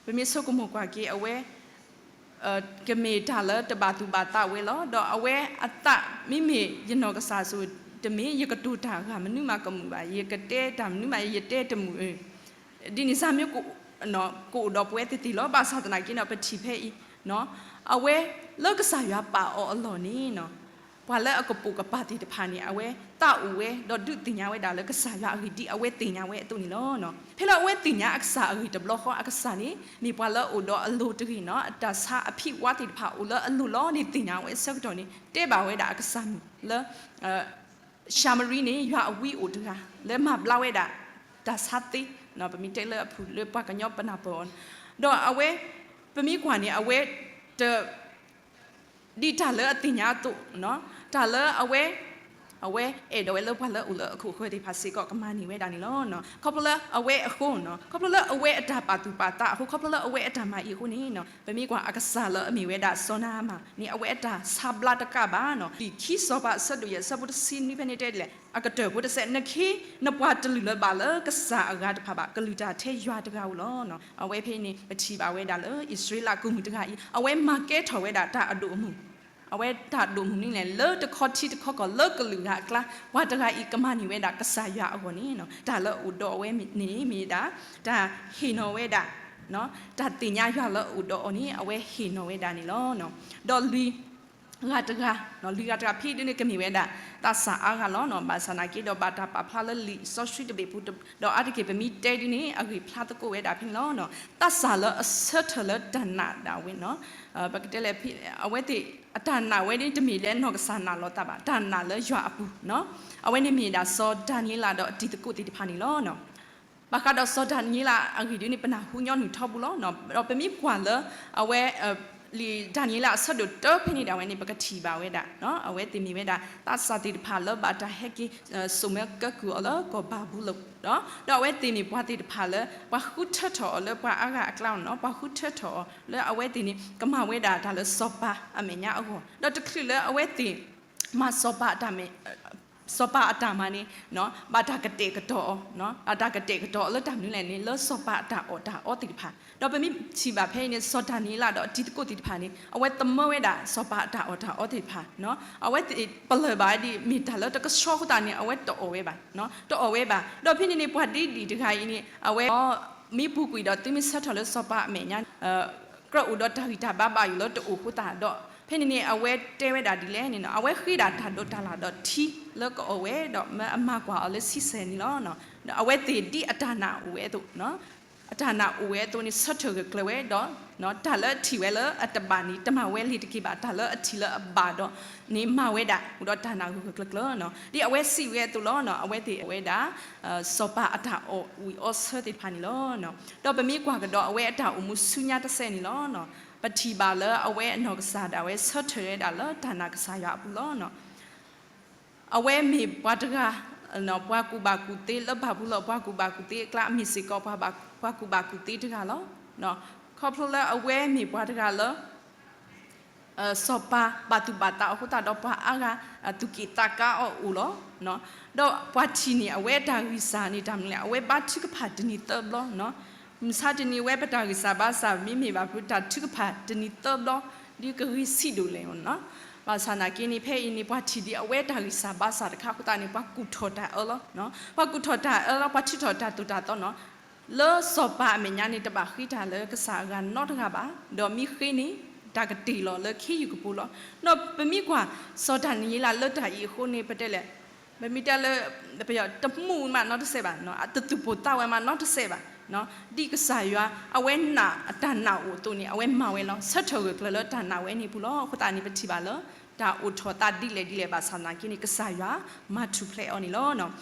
ပမ့ၢ်ဆိကမိၣ်ကွၢ်က့ၤအဝဲ ကမ့ၢ်တၢ်လၢတဘၣ်သူၣ်ဘၣ်သးဝဲလီၤ. ဒီးအဝဲအသး မ့မ့ၢ်ယနီၢ်ကစၢ်စိၤ တမ့ၢ်ယကတိၤတၢ်ဂၤမနုၤမးကမုာ်ဘၣ်, ယကတဲတၢ်မနုၤမး ယတဲတမုာ်ဧၢ, ဒ်န့ၣ် စၢ်မ့ၢ်ကအိၣ်ဒီးပဝဲသ့ၣ်သ့ၣ်လီၤ. ဘၣ်ဆၣ်သနာ်က့န့ၣ် ပထံၣ်ဖဲအံၤ အဝဲလၢကစၢ်ယွၤပာ်အီၤအလီၢ်န့ၣ် ပှၤလၢအကပိာ်ကပၤသ့ၣ်တဖၣ်န့ၣ် အဝဲသးအိၣ်ဝဲ ဒီးဒုးသ့ၣ်ညါဝဲဒၣ်လၢကစၢ်ယွၤအဂ့ၢ်ဒ်အဝဲသ့ၣ်ညါဝဲအသိးန့ၣ်လီၤ. ဖဲလၢအဝဲသ့ၣ်ညါအကစၢ်အဂ့ၢ်တဘျီဃီ အကစၢ်န့ၣ် မ့ၢ်ပှၤလၢအအိၣ်ဒီးအလိၤတဂ့ၤနီၤ, တၢ်ဆါအဖံးဝါသ့ၣ်တဖၣ်အိၣ်လၢအလိၤလီၤန့ၣ် သ့ၣ်ညါဝဲအဆၢကတီၢ်န့ၣ် တဲဘၣ်ဝဲဒၣ်အကစၢ်မုၣ်လၢ ၡၤမရံန့ၣ် ယွၤအဝံအိၣ်တဂၤ လၢမၤဘျါဝဲဒၣ် တၢ်ဆါသ့, ပမ့ၢ်တဲလၢအဖုၣ်လၢပှၤကညီပနၢ်ပၢၢ်အီၤ, ဒီးအဝဲ ပမ့ၢ်ကွၢ်န့ၣ် အဝဲတ ဒ်တၢ်လၢအသ့ၣ်ညါအသိး, တၢ်လၢအဝဲ အ အဝဲအဲၣ်ဒိးဝဲလၢပှၤလၢအအိၣ်လၢအခိၣ်ဃၢၤသ့ၣ်တဖၣ်စ့ၢ်ကီးကမၤန့ၢ်ဝဲဒၣ်န့ၣ်လီၤ. ခီဖျိလၢအဝဲအဃိ, ခီဖျိလၢအဝဲအတၢ်ပာ်သူၣ်ပာ်သးအဃိ, ခီဖျိလၢအဝဲအတၢ်မၤအံၤအဃိန့ၣ်, ပမ့ၢ်ကွၢ်အကစၢ်လၢအမ့ၢ်ဝဲဒၣ်စီၤနၤမၣ်န့ၣ် အဝဲအတၢ်ဆါဘျါတကးဘၣ်န့ၣ်, လံာ်ခံစီၤပၤအဆၢဒိၣ်ယဲၢ်အဆၢဖိတဆံနွံဖဲန့ၣ်တဲဒ်လဲၣ်, အကတၢၢ်ဖိတစဲး, နခ့, နပှၤတလုၢ်လၢၤဘၣ်လၢကစၢ်အဂၤတဖၣ်ဘၣ်, ကလုၢ်တၢ်ထဲယွၤတဂၤဧိၤလီၤ. အဝဲဖဲအံၤန့ၣ် ပထံၣ်ဘၣ်ဝဲဒၣ်လၢအံၣ်စရ့လးကိၣ်မုၣ်တဂၤအံၤ အဝဲမၤကဲထီၣ်ဝဲဒၣ်တၢ်အဒိၣ်အမုၢ်, အဝဲတၢ်ဒိၣ်မုၢ်န့ၣ်လဲၣ် လၢတခီထံတခီကီၢ်လၢကလုာ်ဂၤအကျါ, ပှၤတဂၤအံၤကမၤန့ၢ်ဝဲဒၣ်ကစၢ်ယွၤအဂီၢ်န့ၣ်, တၢ်လၢအအိၣ်ဒီးအဝဲန့ၣ်မ့ၢ်ဒၣ် တၢ်ဟ့ၣ်နီၤဝဲဒၣ်, တၢ်သ့ၣ်ညါယွၤလၢအအိၣ်ဒီးအီၤန့ၣ် အဝဲဟ့ၣ်နီၤဝဲဒၣ်န့ၣ်လီၤ. ဒီးလွံၢ်ဂၤတဂၤ, လွံၢ်ဂၤတဂၤဖဲဒ်န့ၣ်ကမ့ၢ်ဝဲဒၣ် သးစၢ်အါဂၤလီၤ. ဘၣ်ဆၣ်နာ်က့ဒီးဘၣ်တၢ်ပာ်ဖျါလၢလံာ်စီဆှံတဘ့ၣ်ပူၤ, ဒီးအါတက့ၢ်ပမ့ၢ်တဲဒ်န့ၣ် အဂ့ၢ်ဖျါသကိးဝဲဒၣ်ဖဲန့ၣ်လီၤ. သးစၢ်လၢအဆၢထၢၣ်လၢတၢ်နာ်ဒၣ်ဝဲန့ၣ်, ပကတဲလဲၣ် အဝဲသ့ၣ်အတၢ်နာ်ဝဲဒ်တမ့ၢ်လၢနီၢ်ကစၢ်နာ်လီၤသးဘၣ်, တၢ်နာ်လၢယွၤအပူၤ, အဝဲန့ၣ်မ့ၢ်ဒၣ်စီၤဒၤနံးယ့လးဒီးအတံၤသကိးသ့ၣ်တဖၣ်န့ၣ်လီၤ. ဘၣ်ဃးဒီးစီၤဒၤနံးယ့လးအဂ့ၢ်ဒ်န့ၣ် ပနၢ်ဟူညီနုၢ်ထီဘိလီၤ. ဒီးပမ့ၢ်ကွၢ်လၢ အဝဲ လံာ်ဒၤနံးယ့လးအဆၢဒိၣ်တၢဖဲန့ၣ်ဒၣ်ဝဲန့ၣ် ပကထံၣ်ဘၣ်ဝဲဒၣ် အဝဲသ့ၣ်မ့ၢ်ဝဲဒၣ် သးစၢ်သ့ၣ်တဖၣ်လၢဘၣ်တၢ်ဟဲက့ၤ စိာ်မၢကၢကုၢ်အီၤလၢကီၢ်ဘၤဘူလိၣ်, ဒီးအဝဲသ့ၣ်န့ၣ်ပှၤသ့ၣ်တဖၣ်လၢ ပှၤဃုထၢထီၣ်အီၤလၢပှၤအါဂၤအကျါန့ၣ်, ပှၤဃုထၢထီၣ်အီၤလၢအဝဲသ့ၣ်န့ၣ် ကမၤဝဲဒၣ်တၢ်လၢစီၤပၤအမဲာ်ညါအဂီၢ်, ဒီးတချုးလၢအဝဲသ့ၣ် မၤစီၤပၤအတၢ် စီၤပၤအတၢ်မၤန့ၣ် ဘၣ်တၢ်ကတဲာ်ကတီၤအီၤ, ဘၣ်တၢ်ကတဲာ်ကတီၤအီၤလၢတၢ်မနုၤလဲၣ်န့ၣ် လၢစီၤပၤအတၢ်အီၣ်တၢ်အီသ့ၣ်တဖၣ်, ဒီးပမ့ၢ်ထံၣ်ဘၣ်ဖဲအံၤန့ၣ် စီၤဒၤနံးယ့လးဒီးအတံၤသကိးသ့ၣ်တဖၣ်န့ၣ် အဝဲသမၢဝဲဒၣ်စီၤပၤအတၢ်အီၣ်တၢ်အီသ့ၣ်တဖၣ်, အဝဲသ့ၣ်ပလၢၢ်ဘၣ်ဒ်မ့ၢ်တၢ်လၢတကဆှီအဃိသတးန့ၣ် အဝဲတအီၣ်ဝဲဘၣ်, တအီၣ်ဝဲဘၣ်. ဒီးဖဲန့ၣ်န့ၣ် ပှၤဒ်ဒံၣ်တဂၤအံၤန့ၣ် အဝဲ မ့ၢ်ပူၤကွံာ်ဒီးသုမ့ၢ်ဆၢထၢၣ်လၢစီၤပၤအမဲာ်ညါ ကြၢးအိၣ်ဒီးတၢ်ဂံၢ်တၢ်ဘါဘၣ်ယိၣ်လၢတအိၣ်အဃိသတးဒီး ဖဲန့ၣ်န့ၣ် အဝဲတဲဝဲဒၣ်ဒ်လဲၣ်န့ၣ် အဝဲဃ့ဒၣ်တၢ်ဒိးတၢ်လၢ်ဒီးထံလၢကအီၣ်ဝဲ ဒီးမၢအမၤကွၢ်အီၤလၢဆံဆဲၣ်န့ၣ်လီၤ. အဝဲသ့ၣ်ဒ်အတၢ်နာ်အိၣ်ဝဲအသိး အတၢ်နာ်အိၣ်ဝဲအသိးန့ၣ် ဆၢထၢၣ်ဂၢၢ်ကျၢၤဝဲဒီး တၢ်လၢအထံၣ်ဝဲလၢအတဘၣ်န့ၣ် တမၤဝဲလ့ၤတက့ၢ်ဘၣ်, တၢ်လၢအထံၣ်လၢအဘၣ်ဒီးန့ၣ် မၤဝဲဒၣ် အိၣ်ဒီးတၢ်နာ်ဂၢၢ်ဂၢၢ်ကျၢၤကျၢၤန့ၣ် ဒ်အဝဲစံးဝဲအသိးလီၤ. အဝဲသ့ၣ်အီၣ်ဝဲဒၣ် စီၤပၤအတၢ်အီၣ်ဝံၤအီဆၢသ့ၣ်တဖၣ်န့ၣ်လီၤ. ဒီးပမ့ၢ်ကွၢ်ကဒီးအဝဲအတၢ်အိၣ်မူဆူညါတစဲးန့ၣ်လီၤ. ပထံၣ်ဘၣ်လၢအဝဲအနီၢ်ကစၢ်ဒၣ်ဝဲဆၢထၢၣ်ဝဲဒၣ်လၢတၢ်နာ်ကစၢ်ယွၤအပူၤလီၤ. အဝဲမ့ၢ်ပှၤတဂၤ ပှၤကူၣ်ဘၣ်ကူၣ်သ့လၢဘၤဘူလိၣ် ပှၤကူၣ်ဘၣ်ကူၣ်သ့အကျါ အမ့ၢ်စ့ၢ်ကီးပှၤကူၣ်ဘၣ်ကူၣ်သ့တဂၤလီၤ. ခီဖျိလၢအဝဲမ့ၢ်ပှၤတဂၤလၢ စီၤပၤဘၣ်သူၣ်ဘၣ်သးအဃိသတးဒီးပှၤအါဂၤ သူၣ်က့ၣ်သးကါအီၤအိၣ်လီၤ. ဒီးပှၤထံၣ်န့ၢ်အဝဲအတၢ်ဂံၢ်စၢ်န့ၣ် တၢ်မနုၤလဲၣ် အဝဲဘါထုကဖၣ်တနံၤသၢဘျီ မုၢ်ဆါတနံၤဝဲပတၢ်ဂံၢ်စၢ်ဘါစၢ် မ့မ့ၢ်ဘၣ်ဖုးတၢ်ထုကဖၣ်တနံၤသၢဘျီ ဒ်ကဂ့ၤဆံးဒိၣ်လဲၣ်န့ၣ်လီၤ. ဘၣ်ဆၣ်နာ်က့န့ၣ် ဖဲအံၤန့ၣ် ပှၤထံၣ်ဒ်အဝဲတၢ်ဂံၢ်စၢ်ဘါစၢ်တခါအဃိသတးန့ၣ် ပှၤကူၣ်ထီၣ်တၢ်အၢလီၤ. ပှၤကူၣ်ထီၣ်တၢ်အၢလီၤ ပှၤထုးထီၣ်တၢ်သိၣ်တၢ်သီန့ၣ် လၢစီၤပၤအမဲာ်ညါန့ၣ် တဘၣ်ဃ့တၢ်လၢကစၢ်အဂၤနီတဂၤဘၣ်. ဒီးမ့ၢ်ဃ့န့ၣ် တၢ်ကတ့ၢ်လီၤလၢခ့ယုၢ်ကပူၤလီၤ. ဒီးပမ့ၢ်ကွၢ် စီၤဒၤနံးယ့လးလၢတၢ်အံၤအဃိန့ၣ် ပတဲလဲၣ် ပမ့ၢ်တဲလၢ တမူမးနီတစဲးဘၣ်, တသူၣ်ပိၢ်သးဝဲမးနီတစဲးဘၣ်. ဒ်ကစၢ်ယွၤ အဝဲနာ်အတၢ်နာ်အိၣ်အသိးန့ၣ် အဝဲမၤဝဲလီၤ. ဆၢထၢၣ်ဂၢၢ်ကျၢၤလၢတၢ်နာ်ဝဲန့ၣ်အပူၤလီၤ. အဃိသတးန့ၣ် ပထံၣ်ဘၣ်လၢ တၢ်အိၣ်ထီၣ်သးဒ်လဲၣ်ဒ်လဲၣ်ဘၣ်ဆၣ်သနာ်က့န့ၣ် ကစၢ်ယွၤမၤထူၣ်ဖျဲးအီၤန့ၣ်လီၤ.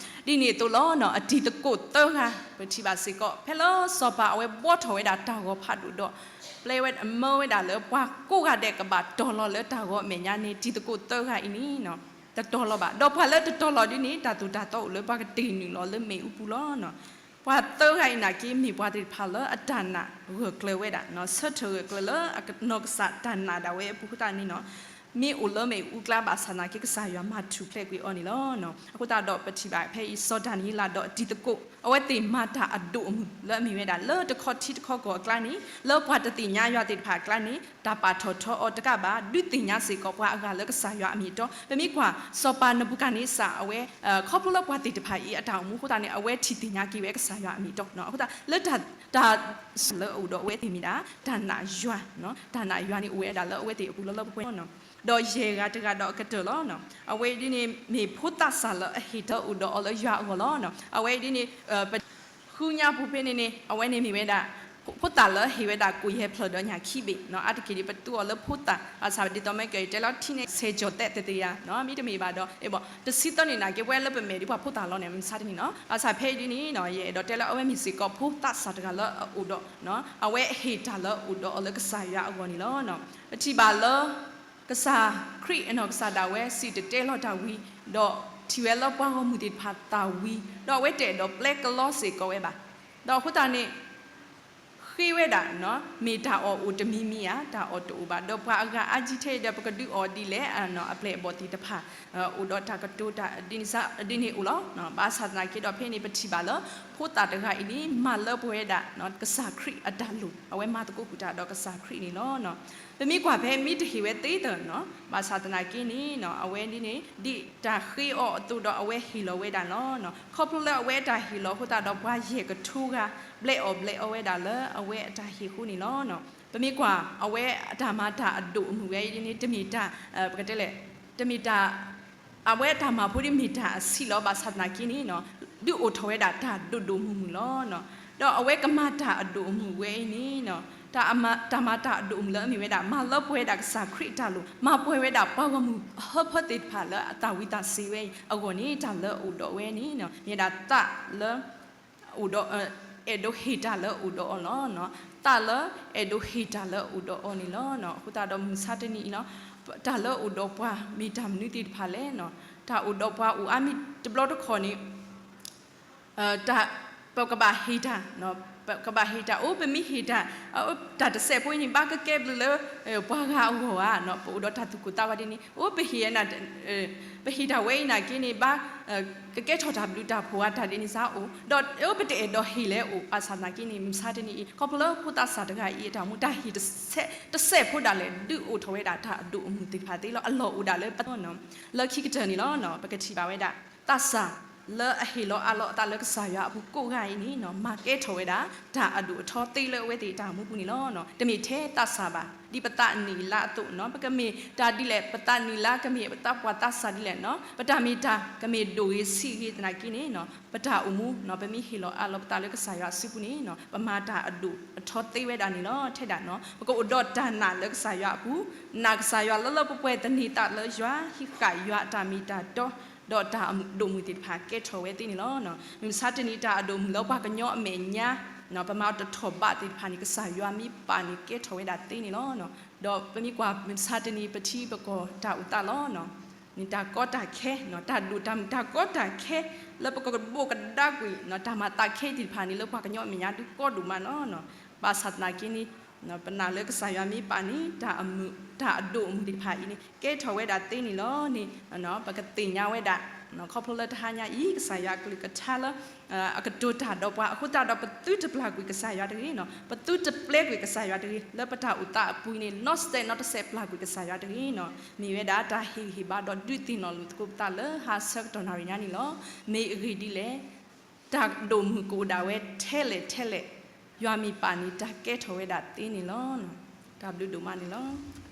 ဒ်န့ၣ်အသိးလီၤ အတံၤသကိးသၢဂၤ ပထံၣ်ဘၣ်စ့ၢ်ကီး ဖဲလၢစီၤပၤအဝဲဘှီထီၣ်ဝဲဒၣ်တၢ်ဂီၤဖးဒိၣ်ဒီး ပျဲဝဲအမၢဝဲဒၣ်လၢပှၤကိးဂၤဒဲးကဘၣ်တီၤလီၤလၢတၢ်ဂီၤအမဲာ်ညါန့ၣ် တံၤသကိးသၢဂၤအံၤန့ၣ် တတီၤလီၤဘၣ်. ဒီးပှၤလၢတတီၤလီၤဒ်န့ၣ် တၢ်သိၣ်တၢ်သီအိၣ်လၢပှၤကတ့ၢ်နုာ်လီၤလၢမ့ၣ်အူပူၤလီၤ. ပှၤသၢဂၤအံၤနာ်က့ မ့ၢ်ပှၤသ့ၣ်တဖၣ်လၢအတၢ်နာ်ဂၢၢ်ကျၢၤဝဲဒၣ် ဆၢထၢၣ်ဂၢၢ်ကျၢၤလၢအနီၢ်ကစၢ်တၢ်နာ်ဒၣ်ဝဲအပူၤအဃိသတးန့ၣ် မ့ၢ်အိၣ်လၢမ့ၣ်အူအကျါဘၣ်ဆၣ်သနာ်က့ ကစၢ်ယွၤမၤထူၣ်ဖျဲးကွံာ်အီၤန့ၣ်လီၤ. အဃိသတးဒီးပထံၣ်ဘၣ်ဖဲအံၤ စီၤဒၤနံးယ့လးဒီးအတံၤသကိး အဝဲသ့ၣ်မၤတၢ်အဒိၣ်အမုၢ်လၢအမ့ၢ်ဝဲဒၣ် လၢတခီထံတခီကီၢ်အကျါန့ၣ် လၢပှၤတသ့ၣ်ညါယွၤသ့ၣ်တဖၣ်အကျါန့ၣ် တၢ်ပာ်ထီၣ်ထီအီၤတကးဘၣ် ဒုးသ့ၣ်ညါစ့ၢ်ကီးပှၤအဂၤလၢကစၢ်ယွၤအမ့ၢ်အတီ. ပမ့ၢ်ကွၢ် စီၤပၤနဘူၤခၣ်နံစၢ်အဝဲ ခီဖျိလၢပှၤသ့ၣ်တဖၣ်အံၤအတၢ်အိၣ်မူအဃိသတးန့ၣ် အဝဲထံၣ်သ့ၣ်ညါက့ၤဝဲကစၢ်ယွၤအမ့ၢ်အတီ. အဃိသတး လၢတၢ် တၢ်လၢအအိၣ်ဒီးအဝဲသ့ၣ်မ့ၢ်ဒၣ် တၢ်နာ်ယွၤ, တၢ်နာ်ယွၤန့ၣ်အိၣ်ဝဲဒၣ်လၢအဝဲသ့ၣ်အပူၤလၢလၢပှဲၤပှဲၤလီၤ. ဒီးယဲၢ်ဂၤတဂၤဒီးအကတၢၢ်လီၤ. အဝဲအံၤဒ်န့ၣ်မ့ၢ်ဖိသၣ်စၢ်လၢအဟ့ၣ်တၢ်အိၣ်ဒီးအီၤလၢယွၤအဂီၢ်လီၤ. အဝဲအံၤဒ်န့ၣ် ပ ဃုညါပူၤဖဲန့ၣ်န့ၣ် အဝဲန့ၣ်မ့ၢ်ဝဲဒၣ် ဖိသၣ်လၢဟ့ၣ်ဝဲဒၣ်ကိၣ်ယဲၢ်ဖျၢၣ်ဒီးညၣ်ခံဘ့ၣ်, အါတက့ၢ်ဒ် ပသူအီၤလၢဖိသၣ် ဘၣ်ဆၣ်ဒ်သိးမ့ၢ်ကဲယတဲလီၤထံန့ၣ် ဆဲးကၠီၤသဲးသ့သ့ယါ, မ့တမ့ၢ်ဘၣ်ဒီး တဆံသၢန့ၣ်နာ်က့ ပဝဲလၢပမဲာ်ဒ်ပှၤဖိသၣ်လီၤန့ၣ် မုၢ်မဆါတနံၤနီၤ. ဘၣ်ဆၣ်ဖဲအံၤဒ်န့ၣ် ယအဲၣ်ဒိးတဲလၢအဝဲမ့ၢ်စ့ၢ်ကီးဖိသၣ်စၢ်တဂၤလၢအအိၣ်ဒီး အဝဲဟ့ၣ်တၢ်လၢအအိၣ်ဒီးအီၤလၢကစၢ်ယွၤအဂီၢ်န့ၣ်လီၤ. ပထံၣ်ဘၣ်လၢ ကစၢ်ခရံာ်အနီၢ်ကစၢ်ဒၣ်ဝဲစံၣ်တဲၤတဲလီၤတၢ်ဝံၤ ဒီး ထံၣ်ဝဲလၢပှၤဂီၢ်မုၢ်သ့ၣ်တဖၣ်သးဝံၤ ဒီးအဝဲတအဲၣ်ဒိးပျဲကလီစ့ၢ်ကီးဝဲဘၣ်. ဒီးအဃိသတးန့ၣ် ဃ့ဝဲဒၣ် မ့ၢ်တၢ်အီၣ်အိၣ်တမံၤမံၤဧါ, တၢ်အီၣ်တအိၣ်ဘၣ်. ဒီးပှၤအဂၤအါကံထဲအံၤဒီး ပကဒုးအီၣ်ဒ်လဲၣ်, အပျဲၢ်အဘီၣ်သ့ၣ်တဖၣ် အိၣ်ဒီးတၢ်ကတိၤတၢ်ဒ်န့ၣ်စ့ၢ် ဒ်န့ၣ်အိၣ်လီၤ. ဘၣ်ဆၣ်သနာ်က့ဒီး ဖဲန့ၣ်ပထံၣ်ဘၣ်လၢ ဖိသၣ်တဂၤအံၤန့ၣ် မၤလၢပှဲၤဝဲဒၣ် ကစၢ်ခရံာ်အတၢ်လိၣ်, အဝဲမၤသကိးဃုာ်တၢ်ဒီးကစၢ်ခရံာ်န့ၣ်လီၤ. ပမ့ၢ်ကွၢ်ဖဲမ့ၢ်တဟ့ၣ်ဝဲသ့သၢၣ်နီၤ, ဘၣ်ဆၣ်သနာ်က့န့ၣ် အဝဲဒ်န့ၣ် ဒ်တၢ်ဃ့အီၤအသိးဒီး အဝဲဟ့ၣ်လီၤဝဲဒၣ်လီၤ. ခီဖျိလၢအဝဲအတၢ်ဟ့ၣ်လီၤအဃိသတးဒီး ပှၤယဲၢ်ကထိဂၤ ဘျဲးအီၣ်ဘျဲးအီဝဲဒၣ်လၢအဝဲအတၢ်ဟ့ၣ်အဃိန့ၣ်လီၤ. ပမ့ၢ်ကွၢ် အဝဲအတၢ်မၤတၢ်အဒိၣ်အမုၢ်ဝဲအံၤန့ၣ် တမ့ၢ်တၢ် ပကတဲလဲၣ် တမ့ၢ်တၢ် အဝဲအတၢ်မၤဖိဒ်မ့ၢ်တၢ်အဆံးလီၤ. ဘၣ်ဆၣ်သနာ်က့န့ၣ် ဒုးအိၣ်ထီၣ်ဝဲဒၣ်တၢ်ဒိၣ်ဒိၣ်မုၢ်မုၢ်လီၤ. ဒီးအဝဲကမၤတၢ်အဒိၣ်အမုၢ်ဝဲအံၤန့ၣ် တၢ်မၤတၢ်အဒိၣ်အမုၢ်လၢအမ့ၢ်ဝဲဒၣ် မၤလၢပှဲၤဝဲဒၣ်ကစၢ်ခရံာ်အတၢ်လိၣ်, မၤပှဲၤဝဲဒၣ်ပှၤဂီၢ်မုၢ်အဟၢဖၢသ့ၣ်တဖၣ်လၢအသးဝံၤသးစ့ၤဝဲအံၤအဂီၢ်န့ၣ် တၢ်လၢအအိၣ်ဒီးဝဲန့ၣ် မ့ၢ်ဝဲဒၣ်သးလၢ အိၣ်ဒီး အဲၣ်ဒိးဟ့ၣ်တၢ်လၢအအိၣ်ဒီးအီၤလီၤ. သးလၢအဲၣ်ဒိးဟ့ၣ်တၢ်လၢအအိၣ်ဒီးအီၤန့ၣ်လီၤ. အဃိသတးဒီးမုၢ်မဆါတနံၤအံၤ တၢ်လၢအအိၣ်ဒီးပှၤမ့ၢ်တၢ်မနုၤသ့ၣ်တဖၣ်လဲၣ်. တၢ်အိၣ်ဒီးပှၤအိၣ်အါမံၤတဘျီတခီၣ်န့ၣ် ပကဘၣ်ဟ့ၣ်တၢ်, ပကဘၣ်ဟ့ၣ်တၢ် အိၣ်ပမ့ၢ်ဟ့ၣ်တၢ်, တၢ်တစဲးဖိအံၤန့ၣ် ဘၣ်ကကဲဘျုးလၢ ပှၤဂၤအဂီၢ်ဧါ, ပအိၣ်ဒီးတၢ်သူၣ်ကိၢ်သးဂီၤဒ်န့ၣ် အိၣ်ပဟ့ၣ် ပဟ့ၣ်တၢ်ဝဲအံၤနာ်က့န့ၣ် ဘၣ်ကကဲထီၣ်တၢ်ဘျုးတၢ်ဖှိၣ်ဧါ တၢ်ဒ်န့ၣ်စ့ၢ်အိၣ်, ဒီးအိၣ်ပတအဲၣ်ဒိးဟ့ၣ်လဲၣ်အိၣ်. ဘၣ်ဆၣ်သနာ်က့န့ၣ် မုၢ်မဆါတနံၤအံၤ ခီဖျိလၢဖိသၣ်ဆၣ်တဂၤအံၤအတၢ်မူ တၢ်ဟ့ၣ်တစဲး, တစဲးဖိဒၣ်လဲာ် ဒုးအိၣ်ထီၣ်ဝဲဒၣ်တၢ်အဒိၣ်အမုၢ်သ့ၣ်တဖၣ်သ့လီၤ. အလီၢ်အိၣ်ဒၣ်လၢပ လၢခံကတၢၢ်န့ၣ်လီၤ. ပကထံၣ်ဘၣ်ဝဲဒၣ် သးစၢ်လၢအဟ့ၣ်လီၤအးလီၤအသးလၢကစၢ်ယွၤအပူၤကိးဂၤအံၤန့ၣ် မၤကဲထီၣ်ဝဲဒၣ် တၢ်အဒိၣ်အထီသ့လၢအဝဲသ့ၣ်အတၢ်မူပူၤန့ၣ်လီၤ. တမ့ၢ်ထဲသးစၢ်ဘၣ်, ဒ်ပသးနံၣ်လါအသိးနီၤ, ပကမ့ၢ်တၢ်ဒ်လဲၣ်, ပသးနံၣ်လါကမ့ၢ်ပသးပှၢ်သးစၢ်ဒ်လဲၣ်နီၤ, ပတၢ်မ့ၢ်တၢ်ကမ့ၢ်ဒိၣ်ဂ့ၤဆံးဂ့ၤသနာ်က့န့ၣ် ပတၢ်အိၣ်မူ ပမ့ၢ်ဟ့ၣ်လီၤအးလီၤပသးလၢကစၢ်ယွၤအစုပူၤန့ၣ် ပမၤတၢ်အဒိၣ်အထီသ့ဝဲဒၣ်န့ၣ်လီၤ. ထဲဒၣ်နီၤ ပကအိၣ်ဒီးတၢ်နာ်လၢကစၢ်ယွၤအပူၤ, နာ်ကစၢ်ယွၤလၢလၢပှဲၤပှဲၤ, သန့ၤသးလၢယွၤ, ဟံးဃာ်ယွၤအတၢ်မ့ၢ်တၢ်တီ, ဒီးတၢ်အဒိၣ်မုၢ်သ့ၣ်တဖၣ်ကဲထီၣ်ဝဲသ့န့ၣ်လီၤ. မုၢ်မဆါတနံၤ တၢ်အဒိၣ်မုၢ်လၢပှၤကညီအမဲာ်ညါ ပမၤတထီၣ်ဘးသ့ၣ်တဖၣ်န့ၣ် ကစၢ်ယွၤမ့ၢ်ပာ်န့ၣ် ကဲထီၣ်ဝဲဒၣ်သ့န့ၣ်လီၤ. ဒီးပမ့ၢ်ကွၢ်မုၢ်မဆါတနံၤ ပထံပကီၢ်တၢ်အိၣ်သးလီၤ. မ့ၢ်တၢ်ကီတၢ်ခဲ, တၢ်ဒိၣ်တၢ်မုၢ်တၢ်ကီတၢ်ခဲ လၢပကဘိးကဒါကွံာ် တၢ်မၤသးခဲသ့ၣ်တဖၣ်န့ၣ် လၢပှၤကညီအမဲာ်ညါဒုးကီဒိၣ်မးလီၤ. ဘၣ်ဆၣ်သနာ်က့န့ၣ် ပနာ်လၢကစၢ်ယွၤမ့ၢ်ပာ်န့ၣ် တၢ်အမုၢ် တၢ်အဒိၣ်အမုၢ်သ့ၣ်တဖၣ်အံၤန့ၣ် ကဲထီၣ်ဝဲဒၣ်သ့န့ၣ်လီၤန့ၣ် ပကသ့ၣ်ညါဝဲဒၣ် ခီဖျိလၢတဟါညါအံၤ ကစၢ်ယွၤအကလုၢ်ကထါလၢ အကတိၤတၢ်ဒီးပှၤအဃိသတးဒီး ပသုတပျၢ်ကွံာ်ကစၢ်ယွၤတဂ့ၤနီၤ, ပသုတပျဲကွံာ်ကစၢ်ယွၤတဂ့ၤ, လၢပတၢ်အိၣ်သးအပူၤန့ၣ် နီၢ်စတဲးနီတစဲးပျၢ်ကွံာ်ကစၢ်ယွၤတဂ့ၤနီၤ. မ့ၢ်ဝဲဒၣ်တၢ်ဟ့ၣ်ဂံၢ်ဟ့ၣ်ဘါဒီး ဒုးသ့ၣ်နီၣ်လိာ်သကိးပသးလၢဟါဆၢကတီၢ်နၣ်ရံၣ်ညါန့ၣ်လီၤ. မ့ၢ်အဂ့ၢ်ဒ်လဲၣ်, တၢ်ဒိၣ်မုၢ်ကအိၣ်ဒၣ်ဝဲထဲလဲၣ်ထဲလဲၣ်, ယွၤမ့ၢ်ပာ်န့ၣ် တၢ်ကဲထီၣ်ဝဲဒၣ်သ့န့ၣ်လီၤ. တၢ်ဘျုးဒိၣ်မးန့ၣ်လီၤ.